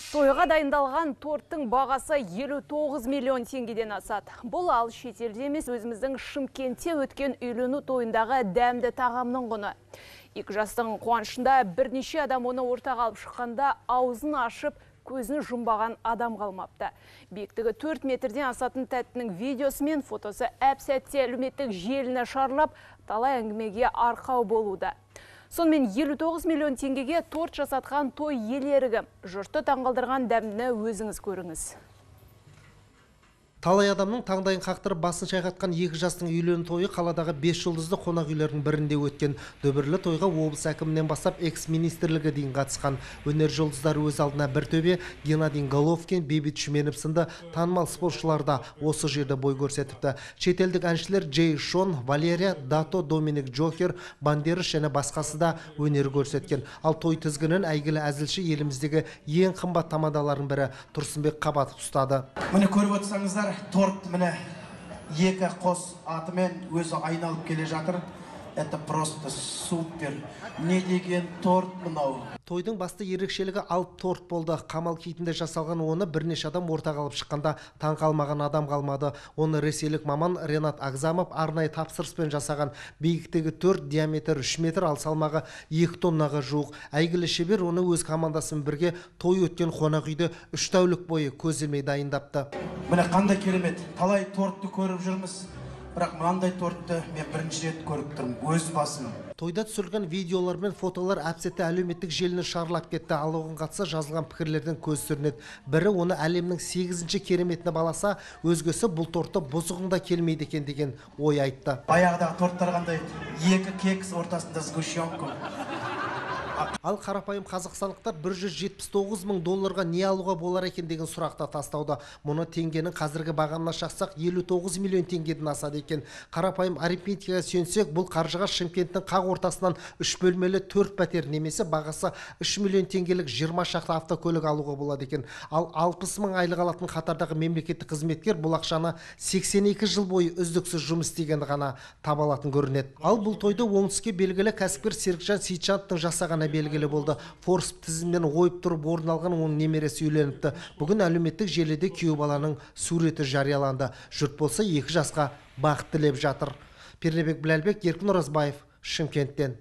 Тойға дайындалған торттың бағасы 59 миллион теңгеден асады. Бұл ал шетелде емес, өзіміздің Шымкентте өткен үйлену тойындағы дәмді тағамның құны. Екі жастың қуанышында бірнеше адам оны ортаға алып шыққанда аузын ашып, көзін жұмбаған адам қалмапты. Биіктігі 4 метрден асатын тәттінің видеосы мен фотосы әп-сәтте әлеуметтік желіні шарлап, талай әңгімеге арқау болуда. Сонымен 59 миллион теңгеге торт жасатқан той иелері кім? Жұртты таңғалдырған дәмдіні өзіңіз көріңіз. Талай адамның таңдайын қақтырып басын шайқатқан екі жастың үйлену тойы қаладағы 5 жұлдызды қонақ үйлердің бірінде өткен. Дүбірлі тойға облыс әкімінен бастап экс-министрлігі дейін қатысқан. Өнер жұлдыздары өз алдына бір төбе, Геннадий Головкин, Бейбіт Шүменов сынды танымал спортшылар да осы жерде бой көрсетіпті. Шетелдік әншілер Джей Шон, Валерия, Дато, Доминик Джокер, Бандерас және басқасы да өнер көрсеткен. Ал той тізгінін әйгілі әзілші, еліміздегі ең қымбат тамадалардың бірі Тұрсынбек Қабатов ұстады. Міне, көріп отырсаңыздар, торт міне екі қос атымен өзі айналып келе жатыр. Это просто супер. Не деген торт мынау? Тойдың басты ерекшелігі алып торт болды. Қамал кейпінде жасалған оны бірнеше адам ортаға алып шыққанда таң қалмаған адам қалмады. Оны ресейлік маман Ренат Агзамов арнайы тапсырыспен жасаған. Биіктігі 4, диаметрі 3 метр, ал салмағы 2 тоннаға жуық. Әйгілі шебер оны өз командасымен бірге той өткен қонақ үйде 3 тәулік бойы көз ілмей дайындапты. Міне, қандай керемет. Талай тортты көріп жүрміз. Бірақ мынандай тортты мен бірінші рет көріп тұрмын өз басым. Тойда түсірілген видеолар мен фотолар әп-сәтте әлеуметтік желіні шарлап кетті. Ал оған қатысты жазылған пікірлерден көз сүрінеді. Бірі оны әлемнің 8-ші кереметіне баласа, өзгесі бұл тортты бұзығың да келмейді екен деген ой айтты. Баяғыдағы торттар қандай? Екі кекс ортасында сгущенка. Ал қарапайым қазақстандықтар 179 мың долларға не алуға болар екен деген сұрақта тастауда. Мұны теңгенің қазіргі бағамына шақсақ, 59 миллион теңгеден асады екен. Қарапайым арифметикаға сүйенсек, бұл қаржыға Шымкенттің қақ ортасынан 3 бөлмелі 4 пәтер немесе бағасы 3 миллион теңгелік 20 шақты автокөлік алуға болады екен. Ал 60 мың айлық алатын қатардағы мемлекеттік қызметкер бұл ақшаны 82 жыл бойы үздіксіз жұмыс істегенде ғана таба алатын көрінеді. Ал бұл тойды оңтүстікке белгілі кәсіпкер Серікжан Сейтжановтың жасағаны белгілі болды. Форбс тізімінен ойып тұрып орын алған оның немересі үйленіпті. Бүгін әлеуметтік желіде күйеу баланың суреті жарияланды. Жұрт болса екі жасқа бақыт тілеп жатыр. Пернебек Біләлбек, Еркін Оразбаев, Шымкенттен.